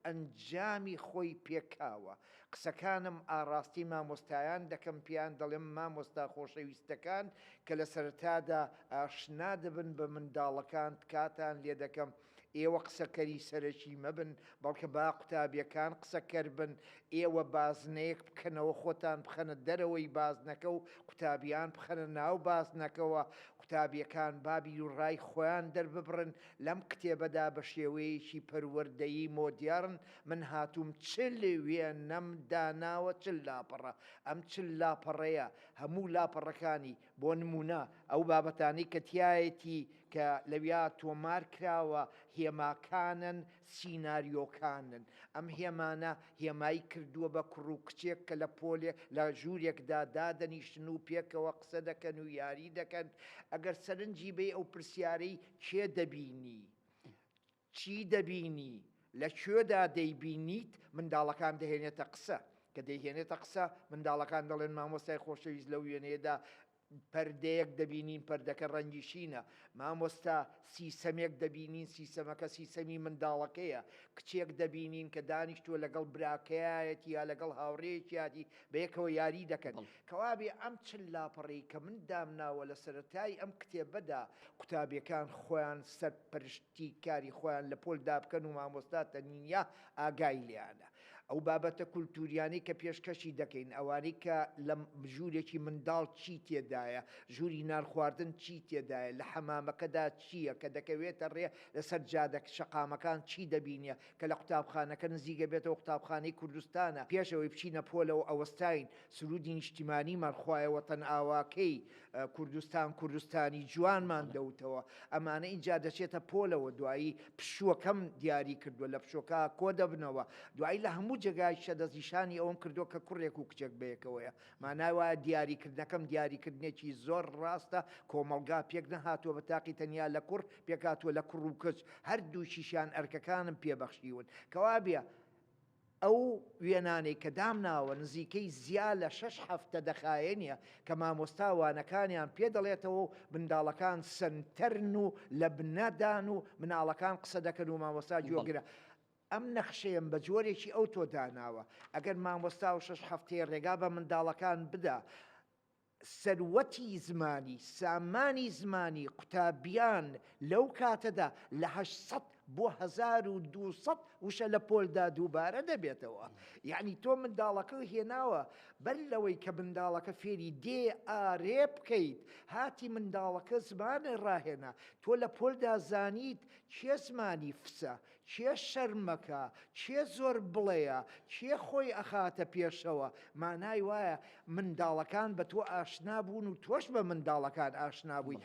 ئەنجامی خۆی پێکاوە. قسەکانم ئاڕاستەی مامۆستایان دەکەم پێیان دەڵێم مامۆستا خۆشەویستەکان کە لە سەرەتادا ئاشنا دەبن بە منداڵەکان تکاتان لێ دەکەم ئێوە قسەکەری سەرەکی مەبن بەڵکە با قوتابیەکان قسەکەر بن ئێوە بازنەیەک بکەنەوە خۆتان بخەنە دەرەوەی بازنەکە و قوتابیان بخەنە ناو بازنەکەوە قوتابیەکان با بیروڕای خۆیان دەرببڕن لەم کتێبەدا بە شێوەیەکی پەروەردەیی مۆدێڕن من هاتووم 40 وێنەم داناوە 40 لاپەڕە ئەم 40 لاپەڕەیە هەموو لاپەڕەکانی بۆ نموونە ئەو بابەتانەی کە تیایەتی کە لەویا تۆمار کراوە هێماکانن سیناریۆکانن ئەم هێمانە هێمای کردووە بە کوڕ و کچێک کە لە پۆلێ لە ژوورێکدا دادەنیشتن و پێکەوە قسە دەکەن و یاری دەکەن ئەگەر سەرنجی بەی ئەو پرسیارەی کێ دەبینی؟ چی دەبینی؟ لە کوێدا دەیبینیت؟ منداڵەکان دەهێنێتە قسە. کە دەیهێنێتە قسە، منداڵەکان دەڵێن مامۆستای خۆشەویست لەو وێنەیەدا پەردەیەک دەبینین پەردەکە ڕەنگی شینە. مامۆستا سیسەمێک دەبینین سیسەمەکە سیسەمی منداڵەکەیە. کچێک دەبینین کە دانیشتووە لەگەڵ براکەیایەتی یا لەگەڵ هاوڕێیەکیاتی بەیەکەوە یاری دەکەن. کەوابێ ئەم 40 لاپەڕەی کە من دامناوە لە سەرەتای ئەم کتێبەدا، قوتابیەکان خۆیان سەرپەرشتی کاری خۆیان لە پۆلدا بکەن و مامۆستا تەنیا ئاگای لێیانە. ئەو بابەتە کولتووریانەی کە پێشکەشی دەکەین، ئەوانەی کە لە ژوورێکی منداڵ چی تێدایە، ژووری نانخواردن چی تێدایە، لە حەمامەکەدا چییە، کە دەکەوێتە ڕێ لەسەر جادە شەقامەکان چی دەبینێ، کە لە قوتابخانەکە نزیکە بێتەوە قوتابخانەی کوردستانە، پێش ئەوەی بچینە پۆلەوە ئەوەستاین سروودی نیشتیمانیمان خوایە وەتەن ئاواکەی کوردستان کوردستانی جوانمان دەوتەوە ئەمانە ئینجا دەچێتە پۆلەوە دوایی پشووەکەم دیاری کردووە لە پشۆکە کۆ دەبنەوە دوایی لە هەموو جێگایشە دەستنیشانی ئەوەم کردووە کە کوڕێک و کچێک بەیەکەوەیە مانای وایە دیاریکردنەکەم دیاریکردنێکی زۆر ڕاستە کۆمەڵگا پێک نەهاتووە بە تاقی تەنیا لە کوڕ پێکهاتووە لە کوڕ و کچ هەردووکیشیان ئەرکەکانم پێبەخشیون کەوابێ ئەو وێنانەی کە دامناوە نزیکەی زیا لە شەش هەفتە دەخایەنیە کە مامۆستا وانەکانیان پێ دەڵێتەوە و منداڵەکان سەنتەرن و لە بنەدان و مناڵەکان قسە دەکەن و مامۆستا گوێگرە. ئەم نەخشەیەم بە جۆرێکی ئەوتۆ داناوە ئەگەر مامۆستا و شەش هەفتەیە ڕێگا بە منداڵەکان بدا سەروەتی زمانی، سامانی زمانی قوتابیان لەو کاتەدا لە 800 بۆ 1200 وشە لە پۆلدا دووبارە دەبێتەوە. یەعنی تۆ منداڵەکە هێناوە بەر لەوەی کە منداڵەکە فێری دێ ئارێ بکەیت، هاتی منداڵەکە زمانە ڕاهێنا. تۆ لە پۆلدا زانیت کێ زمانی فسە، کێ شەرمەکە، کێ زۆر بڵێیە، کێ خۆی ئەخاتە پێشەوە، مانای وایە منداڵەکان بە تۆ ئاشنا بوون و تۆش بە منداڵەکان ئاشنا بووی.